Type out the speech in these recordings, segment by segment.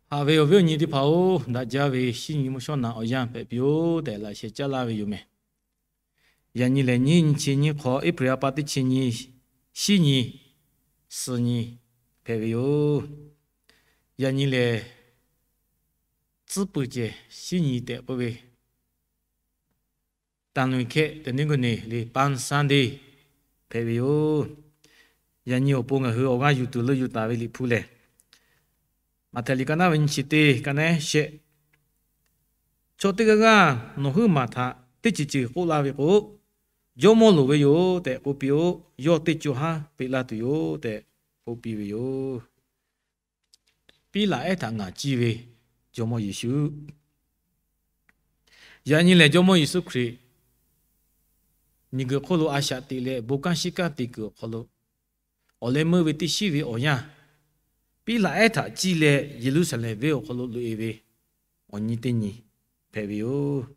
Haꞈ ve awˬ viˉ awˬ nyi teˇ hpaˍ-oˬ, daꞈ jaˇ ve shinˉ nyi mvuhˇ shawˉ naꞈ awˬ yanˇ hpehꞈ piˇ-oˆ tehꞈ laꞈ sheh caˉ laˇ ve yoˬ mehˬ. Yaꞈ nyi lehˬ, nyiˇ nyi chi nyiˇ hk'aw, April ha pa teˇ chi nyi, shinˉ nyi, suh nyi hpehꞈ ve yoˬ. Yaꞈ nyi lehˬ, tcuhˉ pui ceh shinˉ nyi tehꞈ k'oˆ ve taˍ nuiˍ hkehˆ teˇ neˉ g'uˇ neˬ le Palm Sunday hpehꞈ ve yoˬ. Yaꞈ nyi awˬ pon ngaˬ hui awˬ g'aˇ yuˬ tuˬ leuˆ yuˬ taˍ ve Liꞈ hpu lehˬ, Maꞈhtehˍ liꞈ ka naˉ ve nyiˇ chi teˇ ka naˉ shehˆ, Chaw teˇ g'aˇ g'aˇ nawˬ huiˉ maˬ htaꞈ teˇ ceuˬ ceuˬ k'oˆ laˇ ve k'o, Jawˇmawˇ loˍ ve yoˬ tehꞈ k'oˆ piˇ-oˆ. Yawˇ teˇ co haˉ peꞈ laˇ tuˬ yoˬ tehꞈ k'oˆ piˇ ve yoˬ. Piˉlaꞈ ehˉ htaꞈ ngaˍ ciˇ ve Jawˇmawˇ Yeˍsuˆ. Yaꞈ nyi lehˬ, Jawˇmawˇ Yeˍsuˆ Hkriꞈ miˬguiˬ hk'oˆ lo a shaꞈ teꞈ leh bon kanˉ shiˉ kanˉ te kuiˬ awˬ hk'aw lo, awˬ leh meuˇ ve teˇ shiˉ ve awˬ yanˇ, Piˉlaꞈ ehˉ htaꞈ ciˇ leh Yeˍruˆsaˍlehnˍ venˇ awˬ hk'aw lo loꞈ-e ve awˬ nyi teˇ nyi hpehꞈ ve yoˬ.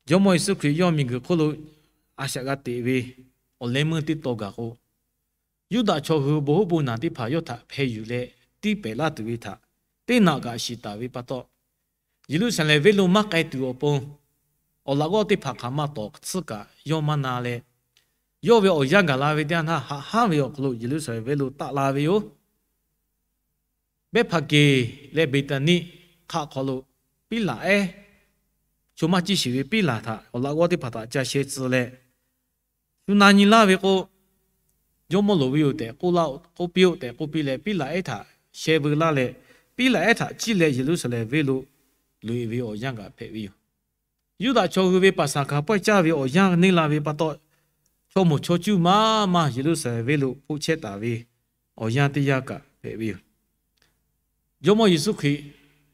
Jawˇmawˇ Yeˍsuˆ Hkriꞈ yawˇ miˬguiˬ hk'oˆ lo a shaꞈ g'a teꞈ ve awˬ leh meuˇ teˇ taw gaˬ k'o, Yuˇdaꞈ chaw hui bon hoˉ bon naˬ teˇ hpaˍ yawˇ htaꞈ hpeh yuˬ leh tiˇ pehˍ laˇ tuˬ ve htaꞈ teˇ naꞈ kaꞈ shiˍ taˍ ve pa taw, Yeˍruˆsaˍlehnˍ venˇ lo maˇ k'ai tuˬ awˬ pon, awˬ laꞈ g'awˇ teˇ hpaˍ hk'aˬ ma tawˍ tsuhˇ kaꞈ yawˇ maˇ na leh, yawˇ ve awˬ yanˇ gaˬ la ve teˇ yanˇ htaˇ, haꞈ hanˉ ve awˬ hk'aw lo Yeˍruˆsaˍlehnˍ venˇ lo taˆ la ve yoˬ. Behˇhpaˍkeˍ leh Beˍtaˍniˆ hk'aˆ hk'aw lo Piˉlaꞈ ehˉ, chaw maˇ ciˇ sheˍ ve Piˉlaꞈ htaꞈ awˬ laꞈ g'awˇ teˇ hpaˍ htaꞈ ca sheh tcuh leh, shu na nyi laˇ ve k'o, Jawˇmawˇ loˍ ve yoˬ tehꞈ k'oˆ laˇ-oˆ, k'oˆ piˇ-oˆ tehꞈ k'oˆ piˇ leh, Piˉlaꞈ ehˉ htaꞈ sheh veu laˇ leh, Piˉlaꞈ ehˉ htaꞈ ciˇ leh Yeˍruˆsaˍlehnˍ venˇ lo loꞈ-e ve awˬ yanˇ kaꞈ hpehꞈ ve yoˬ. Yuˇdaꞈ chaw hui ve Paˍsaˍhkaˍ pawehˇ caˇ ve awˬ yanˇ neˇ la ve pa taw, chaw moˍ chaw cuˇ maˇ maˇ Yeˍruˆsaˍlehnˍ venˇ lo k'oˆ chehˇ taˍ ve awˬ yanˇ teˇ yanˇ kaꞈ hpehꞈ ve yoˬ. Jawˇmawˇ Yeˍsuˆ Hkriꞈ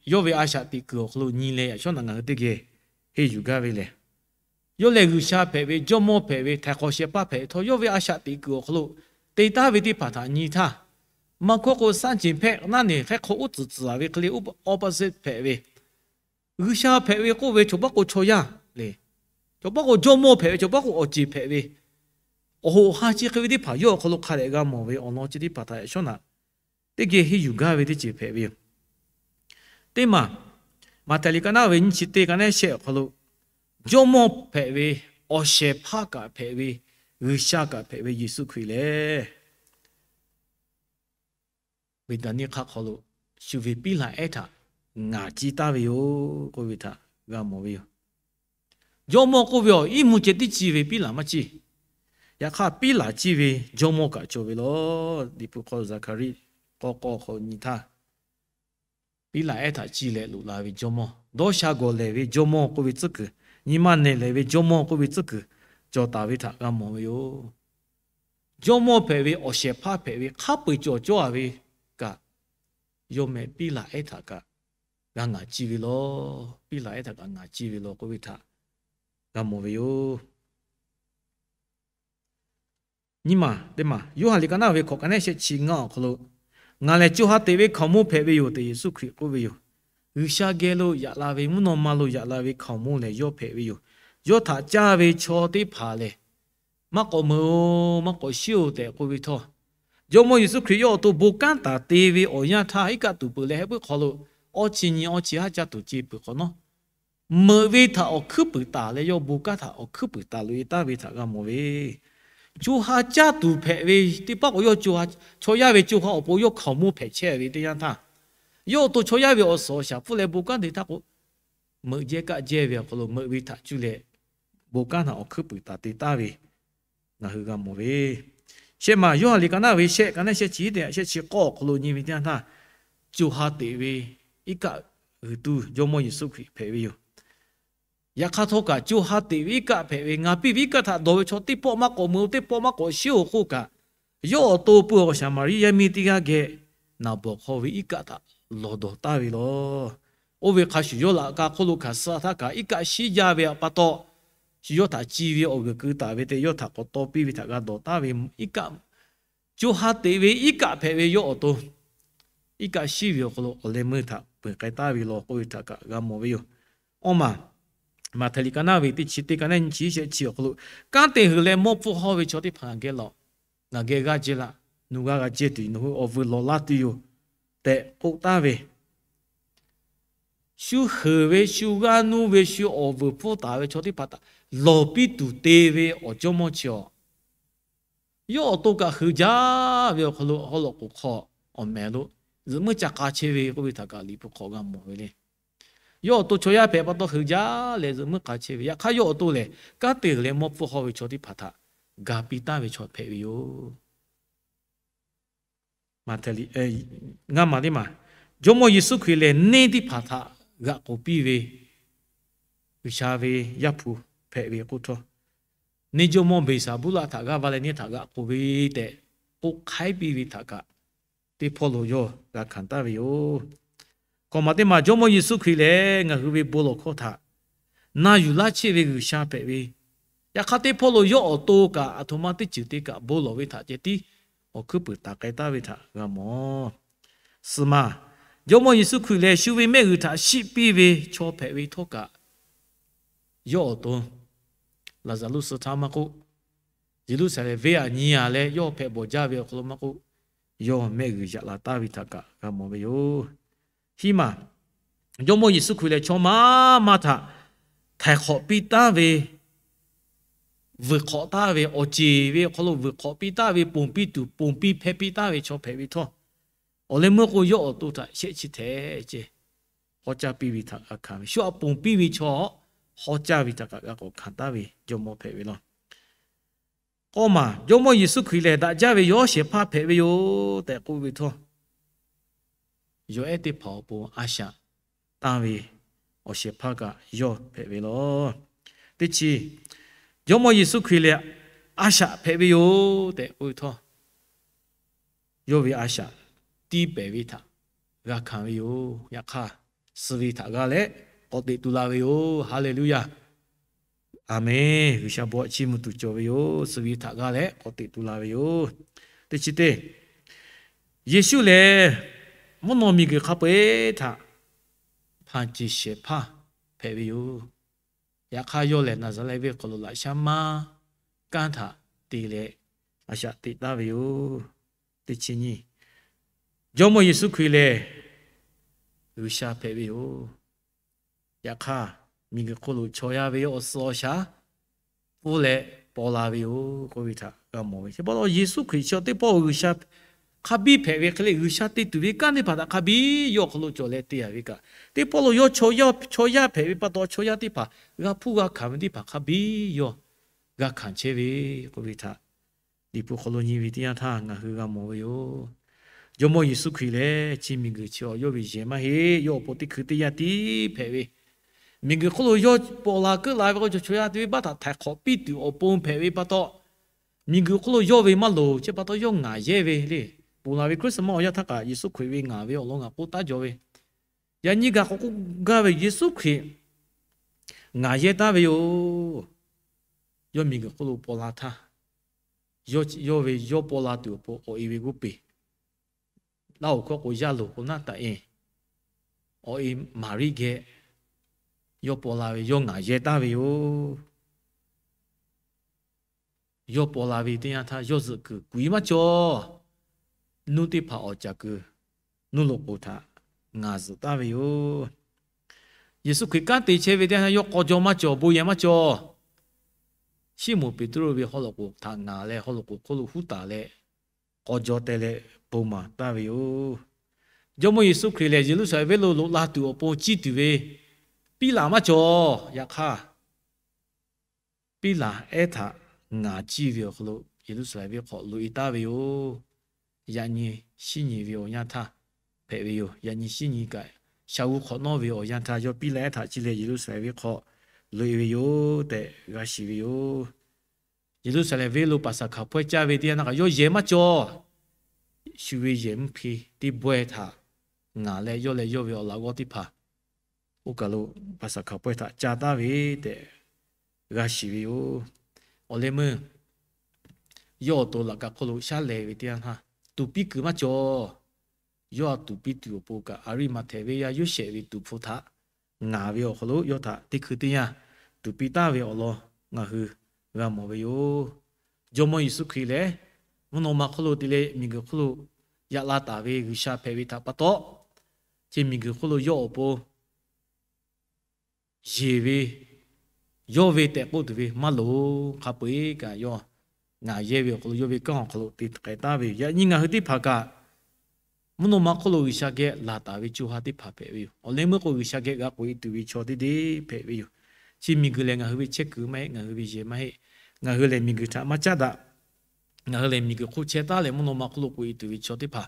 yawˇ ve a shaꞈ teꞈ kuiˬ awˬ hk'aw lo nyi leh yaꞈ shawˉ naꞈ ngaˬ hui teˇ geh henˇ yuˬ gaˇ ve lehˬ, yawˇ lehˬ G'uiˬsha hpehꞈ ve, Jawˇmawˇ hpehꞈ ve, htaiˍ hk'awꞈ shehˍ hpaˇ hpehꞈ htawˇ, yawˇ ve a shaꞈ teꞈ kuiˬ awˬ hk'aw lo te taˍ ve teˇ hpaˍ htaꞈ nyi htaˇ, maˇ hkawˇ k'o, saˉ ceˬ hpehˆ naˉ neˬ hk'ehˇ hk'aw uˉ tcuhˍ tcuhˍ ve hk'e le, opposite hpehꞈ ve, G'uiˬsha hpehꞈ ve k'oˆ ve chaw paˉ k'o chaw yaˇ le, chaw paˉ k'o Jawˇmawˇ hpehꞈ ve, chaw paˉ k'o awˬ ceˬ hpehꞈ ve, awˬ hoꞈ ha chi hk'e ve teˇ hpaˍ yawˇ awˬ hk'aw lo hk'a dehꞈ g'a mawˬ ve awˬ lawn chi teˇ hpaˍ htaꞈ yaꞈ shawˉ naꞈ teˇ geh henˇ yuˬ gaˇ ve teˇ ceuˬ hpehꞈ ve yoˬ. Teˇ maˬ, Maꞈhtehˍ liꞈ ka naˉ ve nyiˇ chi teˇ ka naˉ shehˆ awˬ hk'aw lo, Jawˇmawˇ hpehꞈ ve, awˬ shehˍ hpaˇ kaꞈ hpehꞈ ve, G'uiˬsha kaꞈ hpehꞈ ve Yeˍsuˆ Hkriꞈ lehˬ, Beˍtaˍniˆ hk'aˆ hk'aw lo shu ve Piˉlaꞈ ehˉ htaꞈ ngaˍ ciˇ taˍ ve yoˬ k'oˆ ve htaꞈ g'a mawˬ ve yoˬ. Jawˇmawˇ k'oˆ ve awˬ iˉ mvuhˇ ceh tiˉ ciˇ ve Piˉlaꞈ maˇ ciˇ. Yaꞈ hk'aˇ, Piˉlaꞈ ciˇ ve Jawˇmawˇ kaꞈ cawˬ ve yoˬ. Liꞈ hpu hk'aw Zaˍhkaˍriˆ k'awˇ k'awˇ hk'aw nyi htaˇ, Piˉlaꞈ ehˉ htaꞈ ciˇ leh loꞈ la ve Jawˇmawˇ, dawˇ sha gawˬ lehˬ ve Jawˇmawˇ k'oˆ ve tcuhˉ kuiˬ, nyi ma nehˬ lehˬ ve Jawˇmawˇ k'oˆ ve tcuhˉ kuiˬ cawˬ taˍ ve htaꞈ g'a mawˬ ve yoˬ. Jawˇmawˇ hpehꞈ ve, awˬ shehˍ hpaˇ hpehꞈ ve, hk'a peu-eˬ cawˬ cawˇ-a ve kaꞈ, yawˇ meh Piˉlaꞈ ehˉ htaꞈ kaꞈ g'a ngaˍ ciˇ ve yoˬ. Piˉlaꞈ ehˉ htaꞈ kaꞈ ngaˍ ciˇ ve yoˬ k'oˆ ve htaꞈ g'a mawˬ ve yoˬ. Nyiˇ maˬ teˇ maˬ, Yoˇhanˬ liꞈ ka naˉ ve hkawꞈ ka naˉ shehˆ chi ngaˇ awˬ hk'aw lo, Ngaˬ lehˬ co ha teꞈ ve hkaoˍmonˇ hpehꞈ ve yoˬ tehꞈ Yeˍsuˆ Hkriꞈ k'oˆ ve yoˬ. G'uiˬsha geh lo yaꞈ la ve, mvuhˇ naw ma lo yaꞈ la ve hkaoˍmonˇ lehˬ yawˇ hpehꞈ ve yoˬ. Yawˇ htaꞈ caˇ ve chaw teˇ hpaˍ lehˬ, maˇ k'awꞈ meuꞈ-oˬ, maˇ k'awꞈ shiˉ-oˬ tehꞈ k'oˆ ve htawˇ, Jawˇmawˇ Yeˍsuˆ Hkriꞈ yawˇ awˬ to bon kanˉ taˍ te ve awˬ yanˇ htaˇ, iˉ kaˆ tuˬ peuˬ leh heh puiˉ hk'aw lo awˇ chi nyi awˇ chi haˉ caˇ tuˬ ce peuˬ hk'awꞈ nawˉ, meuꞈ ve htaꞈ awˬ hkuiˉ puiˍ taˍ leh, yawˇ bon kanˉ htaꞈ awˬ hkuiˉ puiˍ taˍ loꞈ-e taˍ ve htaꞈ g'a mawˬ ve, co ha caˇ tuˬ hpehꞈ ve teˇ paˉ k'o, yawˇ co ha, chaw yaˇ ve co ha awˬ pon yawˇ hkaoˍmonˇ hpehꞈ chehˇ ve teˇ yanˇ htaˇ, yawˇ awˬ to chaw yaˇ ve awˬ suhˍ awˬ shaˍ pfuhˇ leh bon kanˉ te htaˇ k'o, meuꞈ jehˇ kaˆ jehˇ ve awˬ hk'aw lo meuꞈ ve htaꞈ cuˇ leh bon kanˉ htaꞈ awˬ hkuiˉ puiˍ taˍ te taˍ ve ngaˬ hui g'a mawˬ ve, shehˆ maˬ Yoˇhanˬ liꞈ ka naˉ ve shehˆ ka naˉ shehˆ chi teˇ shehˆ chi k'awˇ awˬ hk'aw lo nyi ve teˇ yanˇ htaˇ, co ha teꞈ ve iˉ kaˆ g'uiˬ tuˬ Jawˇmawˇ Yeˍsuˆ Hkriꞈ hpehꞈ ve yoˬ. Yaꞈ hk'aˇ htawˇ kaꞈ, co ha teꞈ ve iˉ kaˆ hpehꞈ ve, ngaˬ piˇ ve iˉ kaˆ htaꞈ dawˬ ve chaw teˇ pawˆ maˇ k'awꞈ meuꞈ-oˬ, teˇ pawˆ maˇ k'awꞈ shiˉ-oˬ k'oˆ kaꞈ, yawˇ awˬ to pui awˬ Saˍmaˍriˆ yaˇ miˇ teˇ g'aˇ geh naˍ bawˬ hk'aw ve iˉ kaˆ htaꞈ lawˬ dawˬ taˍ ve yoˬ. Oˇ ve hk'a shuˍ, yawˇ laꞈ ka hk'oˆ lo hkanˍ suh htaˇ kaꞈ, iˉ kaˆ shiˉ jaˇ ve pa taw, shu yawˇ htaꞈ ci ve awˬ g'uiˬ keu taˍ ve tehꞈ yawˇ htaꞈ k'awꞈ taw piˇ ve htaꞈ g'a dawˬ taˍ ve iˉ kaˆ, co ha teꞈ ve iˉ kaˆ hpehꞈ ve yawˇ awˬ to iˉ kaˆ shiˉ ve awˬ hk'aw lo awˬ leh meuˇ htaꞈ peuˬ k'ai taˍ ve yoˬ k'oˆ ve htaꞈ kaꞈ g'a mawˬ ve yoˬ. Awˇ maˬ, Maꞈhtehˍ liꞈ ka naˉ ve teˇ chi teˇ ka naˉ nyiˇ chi shehˆ chi awˬ hk'aw lo, Kanˉ te hui leh mawˇ pfuhˇ hawˇ ve chaw teˇ hpaˍ ngaˬ geh lawˬ. Ngaˬ geh g'aˇ jehˇ laˇ. Nawˬ g'aˇ g'a jehˇ tuˬ nawˬ hui awˬ vuiˬ lawˬ laˇ tuˬ yoˬ tehꞈ k'oˆ taˍ ve, shu heuˬ ve, shu g'aˇ nuˇ ve, shu awˬ vuiˬ hpfuhˇ taˍ ve chaw teˇ hpaˍ htaꞈ lawˬ piˇ tuˬ te ve awˬ jawˇmawˇ chi awˬ, yawˇ awˬ to kaꞈ heuˬ jaˇ ve awˬ hk'aw lo haw loꞈ k'oˍ hk'aw awˬ mehˍ lo zuhꞈ muiˉ ca k'a chehˇ ve k'oˆ ve htaꞈ kaꞈ Liꞈ hpu hk'aw g'a mawˬ ve le. Yawˇ awˬ to chaw yaˇ hpehꞈ pa taw heuˬ jaˇ leh zuhꞈ muiˉ k'a chehˇ ve, yaꞈ hk'aˇ yawˇ awˬ to lehˬ kanˉ te leh mawˇ hpfuhˇ hawˇ ve chaw teˇ hpaˍ htaꞈ ga piˇ taˍ ve chaw hpehꞈ ve yoˬ. Ngaˇ maˬ teˇ maˬ, Jawˇmawˇ Yeˍsuˆ Hkriꞈ lehˬ neˇ teˇ hpaˍ htaꞈ g'aꞈ k'oˍ piˇ ve G'uiˬsha ve Yaˇ hpu hpehꞈ ve k'oˆ htawˇ, neˇ jawˇmawˇ Beˍsaˍbuˇlaˆ htaꞈ g'aˇ va leh neˇ htaꞈ g'aꞈ k'oˍ ve tehꞈ k'oˆ hk'aiˉ piˇ ve htaꞈ kaꞈ teˇ hpawˇ lo yawˇ g'a hkanˍ taˍ ve yoˬ. Kawꞈ maˬ teˇ maˬ, Jawˇmawˇ Yeˍsuˆ Hkriꞈ lehˬ ngaˬ hui ve bon lawˬ hkawˇ htaꞈ na yuˬ laˇ chehˇ ve G'uiˬsha hpehꞈ ve, yaꞈ hk'aˇ teˇ hpawˇ lo yawˇ awˬ to kaꞈ aˬ htoꞈ ma teˇ ceuˬ te kaꞈ bon lawˬ ve htaꞈ ceh tiˉ awˬ hkuiˉ puiˍ taˍ k'ai taˍ ve htaꞈ g'a mawˬ. Suhˍ maˬ, Jawˇmawˇ Yeˍsuˆ Hkriꞈ lehˬ shu ve mehˆ g'uiˬ htaꞈ shiˆ piˇ ve chaw hpehꞈ ve htawˇ kaꞈ, yawˇ awˬ to Laˍzaˍruˆ suh htaˇ maˇ k'oˆ, Yeˍruˆsaˍlehnˍ venˇ aꞈ nyi a leh yawˇ hpehꞈ bawˬ jaˇ ve awˬ hk'aw lo maˇ k'oˆ, yawˇ mehˆ g'uiˬ yaꞈ la taˍ ve htaꞈ kaꞈ g'a mawˬ ve yoˬ. Hiˉ maˬ, Jawˇmawˇ Yeˍsuˆ Hkriꞈ lehˬ chaw maˇ maˇ htaꞈ htaiˍ hk'awꞈ piˇ taˍ ve, vuiˬ hk'awꞈ taˍ ve, awˬ ceˬ ve awˬ hk'aw lo vuiˬ hk'awꞈ piˇ taˍ ve, ponˬ piˇ tuˬ ponˬ piˇ hpehˇ piˇ taˍ ve chaw hpehꞈ ve htawˇ, awˬ leh meuˇ k'o yawˇ awˬ to htaꞈ shehˆ chi htehꞈ ceh hawˉ caˇ piˇ ve htaꞈ g'a hkanˍ ve, shu aꞈ ponˬ piˇ ve chaw hawˉ caˇ ve htaꞈ kaꞈ g'a k'awꞈ hkanˍ taˍ ve jawˇmawˇ hpehꞈ ve law. K'awˇ maˬ, Jawˇmawˇ Yeˍsuˆ Hkriꞈ lehˬ daꞈ jaˇ ve yawˇ shehˍ hpaˇ hpehꞈ ve yoˬ tehꞈ k'oˆ ve htawˇ, yawˬ ehˉ teˇ hpaˍ awˬ pon a shaꞈ tanˇ ve awˬ shehˍ hpaˇ kaꞈ yawˇ hpehꞈ ve law. Teˇ chi, Jawˇmawˇ Yeˍsuˆ Hkriꞈ lehˬ a shaꞈ hpehꞈ ve yoˬ tehꞈ k'oˆ ve htawˇ, yawˇ ve a shaꞈ tiˇ pehˍ ve htaꞈ g'a hkanˍ ve yoˬ. Yaꞈ hk'aˇ, suh ve htaꞈ g'a leh k'awꞈ teꞈ tu la ve yoˬ. Haˍleˍluˇyaˇ. Aˍmenˍ. G'uiˬsha bon htaꞈ chiˇ mvuh tuˬ cawˬ ve yoˬ. Suh ve htaꞈ g'a leh k'awꞈ teꞈ tu la ve yoˬ. Teˇ chi teˇ, Yeˍsuˆ lehˬ mvuhˇ naw miˬguiˬ hk'a peu-eˬ htaꞈ hpanˍ ceˬ shehˍ hpaˇ hpehꞈ ve yoˬ. Yaꞈ hk'aˇ yawˇ lehˬ Naˍzaˍrehˆ venˇ hk'aw lo laꞈ shaˉ maˇ kanˉ htaꞈ te leh a shaꞈ teꞈ taˍ ve yoˬ. Teˇ chi nyi, Jawˇmawˇ Yeˍsuˆ Hkriꞈ lehˬ G'uiˬsha hpehꞈ ve yoˬ. Yaꞈ hk'aˇ, miˬguiˬ hk'oˆ lo chaw yaˇ ve awˬ suhˍ awˬ shaˍ pfuhˇ leh paw la ve yoˬ k'oˆ ve htaꞈ g'a mawˬ ve. Chi pa taw Yeˍsuˆ Hkriꞈ chi teˇ pawˆ G'uiˬsha hk'a biˇ hpehꞈ ve hk'e le, G'uiˬsha te tuˬ ve kanˉ teˇ hpaˍ htaꞈ hk'a biˇ yawˇ awˬ hk'aw lo cawˬ leh te a ve kaꞈ, teˇ pawˆ lo yawˇ chaw yaˇ hpehꞈ ve pa taw chaw yaˇ teˇ hpaˍ g'a hpuˇ g'a hkanˍ ve teˇ hpaˍ hk'a biˇ yawˇ g'a hkanˍ chehˇ ve k'oˆ ve htaꞈ Liꞈ hpu hk'aw lo nyi ve teˇ yanˇ htaˇ ngaˬ hui g'a mawˬ ve yoˬ. Jawˇmawˇ Yeˍsuˆ Hkriꞈ lehˬ chi miˬguiˬ chi awˬ yawˇ ve yehˬ maˇ heˆ. Yawˇ awˬ pon teˇ hkui teˇ yanˇ tiˉ hpehꞈ ve, miˬguiˬ hk'oˆ lo yawˇ paw la keuˆ la ve k'o, chaw yaˇ teˇ venˇbaˆ htaꞈ htaiˍ hk'awꞈ piˇ tuˬ awˬ pon hpehꞈ ve pa taw, miˬguiˬ hk'oˆ lo yawˇ ve maˇ loˍ. Chi pa taw yawˇ ngaˍ yehˇ ve le. Ponˬ laˬ ve Christmas awˬ yanˇ htaˇ kaꞈ Yeˍsuˆ Hkriꞈ ve ngaˍ ve awˬ lawn ngaˬ k'oˆ taˉ jaw ve, yaꞈ nyi gaˬ k'awꞈ k'oˆ gaˇ ve, Yeˍsuˆ Hkriꞈ ngaˍ yehˇ taˍ ve yoˬ. Yawˇ miˬguiˬ hk'oˆ lo paw la htaˇ, yawˇ ve yawˇ paw la tuˬ awˬ pon awˬ e ve g'oˇ peˬ, laˇ oˬ hkawˇ k'o yaˇ loˍ k'o naˉ taꞈ e, awˬ e Maˍriˆ geh yawˇ paw la ve, yawˇ ngaˍ yehˇ taˍ ve yoˬ. Yawˇ paw la ve teˇ yanˇ htaˇ yawˇ zuhꞈ kuiˬ kuˬ e maˇ cawˬ. Nuˇ teˇ hpaˍ awˬ caˬ kuiˬ nuˇ loꞈ k'oˍ htaꞈ ngaˍ zuhꞈ taˍ ve yoˬ. Yeˍsuˆ Hkriꞈ kanˉ te chehˇ ve teˇ yanˇ htaˇ yawˇ k'aw jaw maˇ cawˬ, bon yehˬ maˇ cawˬ. Siˉmonˍ Peˍtruˆ ve haw loꞈ k'oˍ htaꞈ ngaˍ leh haw loꞈ k'oˍ hk'oˆ lo huˉ taˍ leh k'aw jaw teh leh bon maˍ taˍ ve yoˬ. Jawˇmawˇ Yeˍsuˆ Hkriꞈ lehˬ Yeˍruˆsaˍlehnˍ venˇ lo loꞈ la tuˬ awˬ pon ciˇ tuˬ ve Piˉlaꞈ maˇ cawˬ. Yaꞈ hk'aˇ, Piˉlaꞈ ehˉ htaꞈ ngaˍ ciˇ ve awˬ hk'aw lo Yeˍruˆsaˍlehnˍ venˇ hk'aw loꞈ e taˍ ve yoˬ. Yaꞈ nyi shinˉ nyi ve awˬ yanˇ htaˇ hpehꞈ ve yoˬ. Yaꞈ nyi shinˉ nyi kaꞈ, shaˍ g'u hk'awꞈ nawˉ ve awˬ yanˇ htaˇ yawˇ Piˉlaꞈ ehˉ htaꞈ ciˇ leh Yeˍruˆsaˍlehnˍ venˇ hk'aw loꞈ e ve yoˬ tehꞈ g'a shiˍ ve yoˬ. Yeˍruˆsaˍlehnˍ venˇ lo Paˍsaˍhkaˍ pawehˇ caˇ ve teˇ yanˇ htaˇ kaꞈ yawˇ yehˬ maˇ cawˬ. Shu ve yehˬ mvuhˇ hpe teˇ bawehˇ htaꞈ ngaˍ leh yawˇ leh yawˇ ve awˬ laꞈ g'awˇ teˇ hpaˍ oˇ kaˬ lo Paˍsaˍhkaˍ pawehˇ htaꞈ ca taˍ ve tehꞈ g'a shiˍ ve yoˬ. Awˬ leh meuˇ yawˇ awˬ to laꞈ ka hk'oˆ lo shaˉ lehˬ ve teˇ yanˇ htaˇ, tuˍ piˇ kuiˬ maˇ cawˬ. Yawˇ a tuˍ piˇ tuˬ awˬ pon kaꞈ, Aˍriˆmaꞈhtehˍ venˇ yaˇ Yoˇsehꞈ ve tuˍ hpu htaꞈ ngaˍ ve awˬ hk'aw lo yawˇ htaꞈ teˇ hkui teˇ yanˇ tuˍ piˇ taˍ ve awˬ lawn ngaˬ hui g'a mawˬ ve yoˬ. Jawˇmawˇ Yeˍsuˆ Hkriꞈ lehˬ, mvuhˇ naw ma hk'oˆ lo te leh miˬguiˬ hk'oˆ lo yaꞈ la taˍ ve G'uiˬsha hpehꞈ ve htaꞈ pa taw, chi miˬguiˬ hk'oˆ lo yawˇ awˬ pon yeˬ ve, yawˇ ve tehꞈ k'oˆ tuˬ ve maˇ loˍ. Hk'a peu-eˬ kaꞈ yawˇ ngaˬ yehˇ ve awˬ hk'aw lo, yawˇ ve kanˉ awˬ hk'aw lo te k'ai taˍ ve yoˬ. Yaꞈ nyi ngaˬ hui teˇ hpaˍ kaꞈ mvuhˇ naw ma hk'oˆ lo G'uiˬsha geh laˬ taˍ ve co ha teˇ hpaˍ hpehꞈ ve yoˬ. Awˬ leh meuˇ k'o G'uiˬsha geh g'a k'oꞈ e tuˬ ve chaw teˇ deˇ hpehꞈ ve yoˬ. Chi miˬguiˬ lehˬ ngaˬ hui ve chehˇ kuiˬ maˇ heˆ, ngaˬ hui ve yehˬ maˇ heˆ. Ngaˬ hui lehˬ miˬguiˬ htaꞈ maˇ caˉ daꞈ. Ngaˬ hui lehˬ miˬguiˬ hk'oˆ chehˇ taˉ leh mvuhˇ naw ma hk'oˆ lo k'oꞈ e tuˬ ve chaw teˇ hpaˍ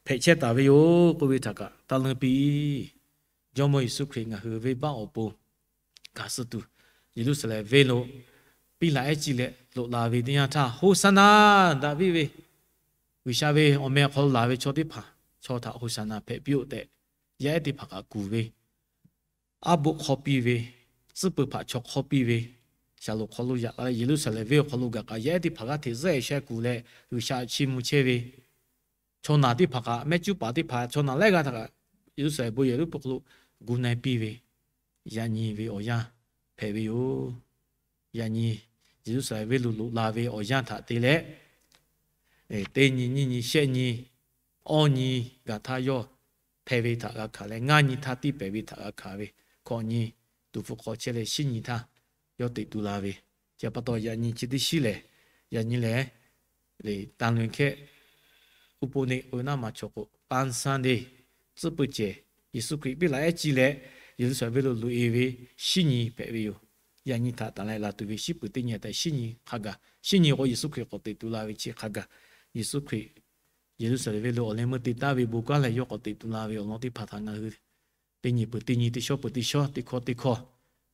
hpehꞈ chehˇ taˍ ve yoˬ k'oˆ ve htaꞈ kaꞈ taˇ leunˇ piˇ. Jawˇmawˇ Yeˍsuˆ Hkriꞈ ngaˬ hui venˇbaˆ awˬ pon gaˬ suh tuˬ, Yeˍruˆsaˍlehnˍ venˇ lo piˇ laˬ ehˉ ciˇ leh loꞈ la ve teˇ yanˇ htaˇ, Hoˍsaˍnaˍ, Daˍviˆ ve, G'uiˬsha ve awˬ meh awˬ hk'aw lo laˬ ve chaw teˇ hpaˍ chaw htaꞈ Hoˍsaˍnaˍ hpehꞈ piˇ-oˆ tehꞈ, yaˇ ehˉ teˇ hpaˍ kaꞈ kuˬ ve, aˉ boˆ hk'awˇ piˇ ve, tcuhˉ pui hpaꞈ chaw hk'awˇ piˇ ve, Shaˍlonˍ hk'aw lo yaꞈ la leh Yeˍruˆsaˍlehnˍ venˇ awˬ hk'aw lo gaˬ k'aꞈ yaˇ ehˉ teˇ hpaˍ g'aˇ hteꞈ zuhˆ-e sheh kuˬ leh G'uiˬsha chiˇ mvuh chehˇ ve, chaw naˬ teˇ hpaˍ kaꞈ, mehˆ cuˉ paˍ teˇ hpaˍ chaw naˬ lehˆ g'aˇ htaꞈ kaꞈ Yeˍruˆsaˍlehnˍ bon yehˬ lo pui hk'aw lo gu na-e piˇ ve, yaꞈ nyi ve awˬ yanˇ hpehꞈ ve yoˬ. Yaꞈ nyi Yeˍruˆsaˍlehnˍ venˇ lo loꞈ la ve awˬ yanˇ htaꞈ te leh, teˇ nyi, nyiˇ nyi, shehˆ nyi, awˇ nyi gaˬ htaˇ yawˇ hpeh ve htaꞈ g'a hkanˍ leh, ngaˇ nyi htaˇ tiˇ pehˍ ve htaꞈ g'a hkanˍ ve, hkawꞈ nyi tuˍ hpfuh hk'aw chehˇ leh shiˉ nyi htaˇ yawˇ teꞈ tu la ve, chi pa taw yaꞈ nyi chi teˇ shiˉ lehˬ, yaꞈ nyi lehˬ, le, taˍ lehˬ hkehˇ uˉ peunˍ neˆ o naˉ ma chaw k'o, Palm Sunday, tcuhˉ pui cehˬ, Yeˍsuˆ Hkriꞈ piˇ laˬ ehˉ ciˇ leh Yeˍruˆsaˍlehnˍ venˇ lo loꞈ-e ve shiˉ nyi hpehꞈ ve yoˬ. Yaꞈ nyi htaꞈ tanˬ leh laˬ tuˬ ve shiˉ peuˬ teˇ nyi tehꞈ shiˉ nyi hk'a gaˬ, shiˉ nyi k'o Yeˍsuˆ Hkriꞈ k'awꞈ teꞈ tu la ve chi hk'a gaˬ, Yeˍsuˆ Hkriꞈ Yeˍruˆsaˍlehnˍ venˇ lo awˬ leh meuˇ te taˍ ve bon kanˉ lehˬ yawˇ k'awꞈ teꞈ tu la ve awˬ lawn teˇ hpaˍ htaꞈ ngaˬ hui teˇ nyi peuˬ teˇ nyi, teˇ shawˉ peuˬ teˇ shawˉ, teˇ hkawˇ teˇ hkawˇ,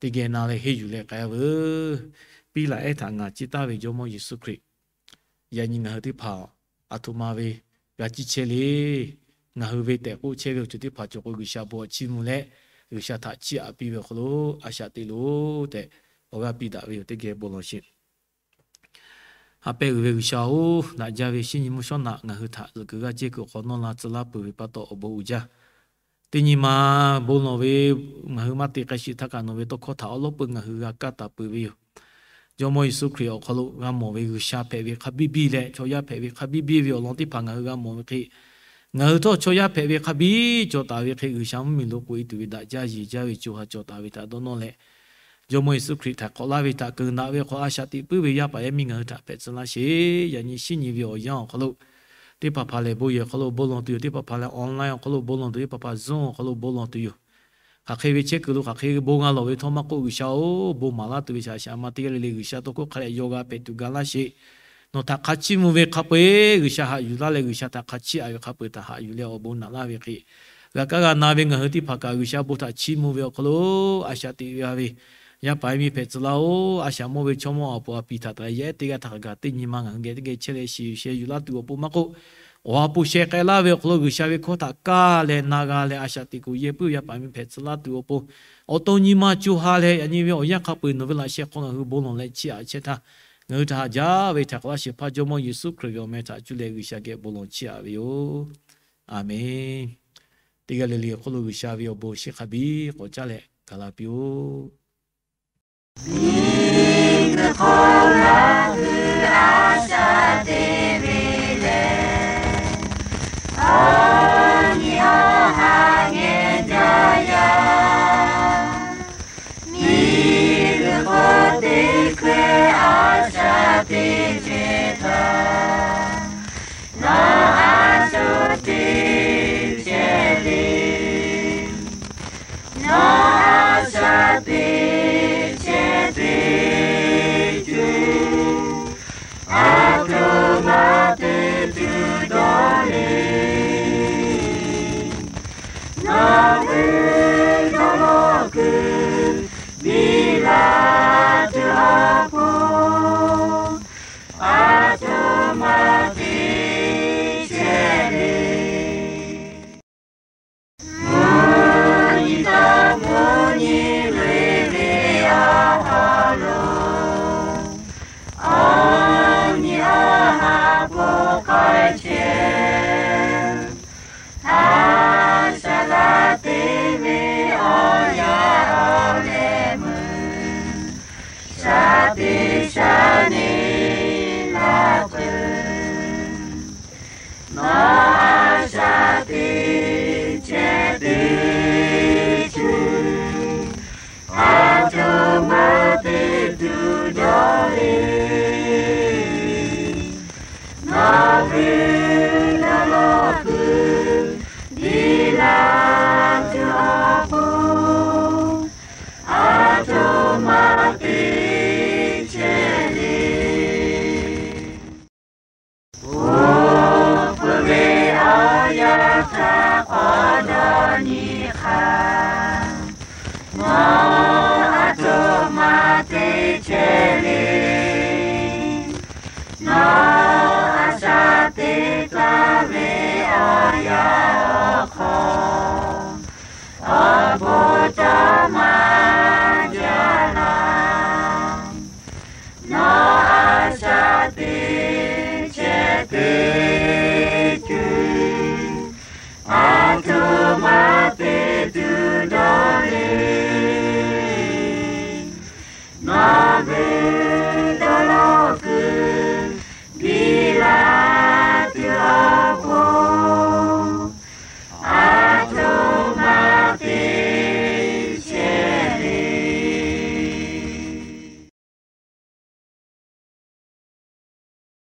teˇ geh na leh henˇ yuˬ leh k'ai-a veuˬ. Piˇ laˬ ehˉ htaꞈ ngaˬ ciˇ taˍ ve Jawˇmawˇ Yeˍsuˆ Hkriꞈ, yaꞈ nyi ngaˬ hui teˇ hpaˍ aˬ htoꞈ ma ve g'a ciˇ chehˇ le. Ngaˬ hui ve tehꞈ k'oˆ chehˇ ve awˬ ceuˬ teˇ hpaˍ cawˬ k'o, G'uiˬsha bon htaꞈ chiˇ mvuh leh G'uiˬsha htaꞈ chiˇ aꞈ piˇ ve awˬ hk'aw lo a shaꞈ teꞈ loˬ tehꞈ awˬ g'aˇ piˇ daꞈ ve yoˬ. Teˇ geh bon lawˬ sheˍ. Ha pehˇ uiˍ ve G'uiˬsha-oˬ, daꞈ jaˇ ve shiˉ nyi mvuhˇ shawˉ naꞈ ngaˬ hui htaꞈ zuhꞈ kuiˬ g'aˇ ceˇ kuiˬ hk'awꞈ nawˇ la tcuh laˇ peuˬ ve pa taw awˬ bon uiˍ jaˇ. Teˇ nyi ma bon lawˬ ve ngaˬ hui maˇ te k'ai sheˍ htaˇ kaꞈ nawˬ ve tawˇ hkawˇ htaꞈ awˉ lawˉ peuˬ ngaˬ hui g'a kaˇ taˍ peuˬ ve yoˬ. Jawˇmawˇ Yeˍsuˆ Hkriꞈ awˬ hk'aw lo g'a mawˬ ve G'uiˬsha hpehꞈ ve hk'a biˇ biˇ leh chaw yaˇ hpehꞈ ve hk'a biˇ biˇ ve awˬ lawn teˇ hpaˍ ngaˬ hui g'a mawˬ ve hk'e, ngaˬ hui htawˇ chaw yaˇ hpehꞈ ve hk'a biˇ cawˬ taˍ ve hk'e, G'uiˬsha mvuhˇmiˬ lo k'oꞈ-e tuˬ ve daꞈ jaˇ yeˬ jaˇ ve co ha cawˬ taˍ ve htaꞈ dawˇ nawˇ leh, Jawˇmawˇ Yeˍsuˆ Hkriꞈ htaꞈ k'awꞈ laˇ ve htaꞈ keunˍ daꞈ ve hk'aw a shaꞈ teꞈ puiˉ ve yaˇ paˍ yaˇ miˇ ngaˬ hui htaꞈ hpehꞈ tcuh laˇ sheˍ. Yaꞈ nyi shiˉ nyi ve awˬ yanˇ awˬ hk'aw lo teˇ hpaˍ hpaˍ lehˬ bon yehˬ hk'aw lo bon lawˬ tuˬ yoˬ. Teˇ hpaˍ hpaˍ lehˬ online awˬ hk'aw lo bon lawˬ tuˬ, teˇ hpaˍ hpaˍ Zoom awˬ hk'aw lo bon lawˬ tuˬ yoˬ. Hk'aˬ hk'e ve chehˇ kuiˬ lo hk'aˬ hk'e bon g'a lawˬ ve htawˇ maˇ k'oˆ, G'uiˬsha-oˬ, bon maˍ laˇ tuˬ ve shaˍ shaˍ ma teˇ g'aˇ le le G'uiˬsha tawˇ hkawˇ hk'a dehꞈ yaw g'a hpehꞈ tuˬ ga laˇ sheˍ. Nawˬ htaꞈ hk'a chiˇ mvuh ve hk'a peu-eˬ G'uiˬsha haꞈ yuˬ laˇ leh, G'uiˬsha htaꞈ hk'a chiˇ aꞈ ve hk'a peu-eˬ htaꞈ haꞈ yuˬ leh awˬ bon naꞈ laˇ ve hk'e, g'a kaˇ g'a na ve ngaˬ hui teˇ hpaˍ kaꞈ G'uiˬsha bon htaꞈ chiˇ mvuh ve awˬ hk'aw lo a shaꞈ teꞈ g'a ve yaˇ paˍ yaˇ miˇ hpehꞈ tcuh laˇ-oˬ. A shaꞈ mawˇ ve chaw mawˇ awˬ pon a piˍ htaꞈ taˍ leh yaˇ ehˉ teˇ g'aˇ htaꞈ hk'a gaˬ teˇ nyi ma ngaˬ hui geh teˇ geh chehˇ leh shiˍ yuˬ sheh yuˬ laˇ tuˬ awˬ pon maˇ k'oˆ, awˬ ha hpu sheh k'ai laˇ ve awˬ hk'aw lo G'uiˬsha ve hkawˇ htaꞈ kaˇ leh na g'a leh a shaꞈ teꞈ kuˬ yehˇ puiˉ ve yaˇ paˍ yaˇ miˇ hpehꞈ tcuh laˇ tuˬ awˬ pon, awˬ to nyi ma co ha leh yaꞈ nyi ve awˬ yanˇ hk'a peu-eˬ nawˬ ve laꞈ sheh hk'aw ngaˬ hui bon lawˬ leh chiˇ aꞈ chehˇ htaˇ, ngaˬ hui htaꞈ haꞈ jaˇ ve htaꞈ k'awꞈ laˇ shehˍ hpaˇ Jawˇmawˇ Yeˍsuˆ Hkriꞈ ve awˬ meh htaꞈ cuˇ leh G'uiˬsha geh bon lawˬ chiˇ aꞈ ve yoˬ. Aˬmenˍ. Teˇ g'aˇ le le awˬ hk'aw lo G'uiˬsha ve awˬ bon shiˍ hk'a biˇ k'awꞈ caˇ leh gaˬ la piˇ-oˆ. Miˬguiˬ hk'oˆ ngaˬ hui a shaꞈ teꞈ ve lehˬ, awˬ nyi awˬ ha ngeh jaˇ yaˇ. Miˬguiˬ hk'oˆ teˇ hkeh a shaꞈ teꞈ chehˇ htaˇ, nawˬ a shu teˇ chehˇ le. Nawˬ a shaꞈ teꞈ chehˇ teˇ ceuˬ, aˬ htoꞈ ma te tuˬ dawˇ le. Nawˬ ve dawˇ lawˬ kuiˬ biˇ la tuˬ awˬ pon, aˬ htoꞈ ma te chehˇ le. Mvuhˇ nyi taˇ mvuhˇ nyi le ve awˬ ha lo, awˬ nyi awˬ ha k'oˆ k'ai chehˇ. Haꞈ shaꞈ laˇ te ve awˬ yaˇ awˬ leh meuˇ, shaˍ tiꞈ shaˍ nyiˇ laˇ peuˬ. Nawˬ a shaꞈ teꞈ chehˇ teˇ ceuˬ, a ve dawˇ law kuiˬ biˇ laˇ tuˬ awˬ pon, aˬ htoꞈ ma te chehˇ le. Oˇ hpu ve awˬ yanˇ htaˇ k'awꞈ dawˇ nyi hk'aˇ, nawˬ aˬ htoꞈ ma te chehˇ le. Nawˬ a shaꞈ teꞈ taˍ ve awˬ yanˇ awˬ hk'aw, awˬ bon tawˇ maˇ jaˇ laˇ. Nawˬ a shaꞈ teꞈ chehˇ te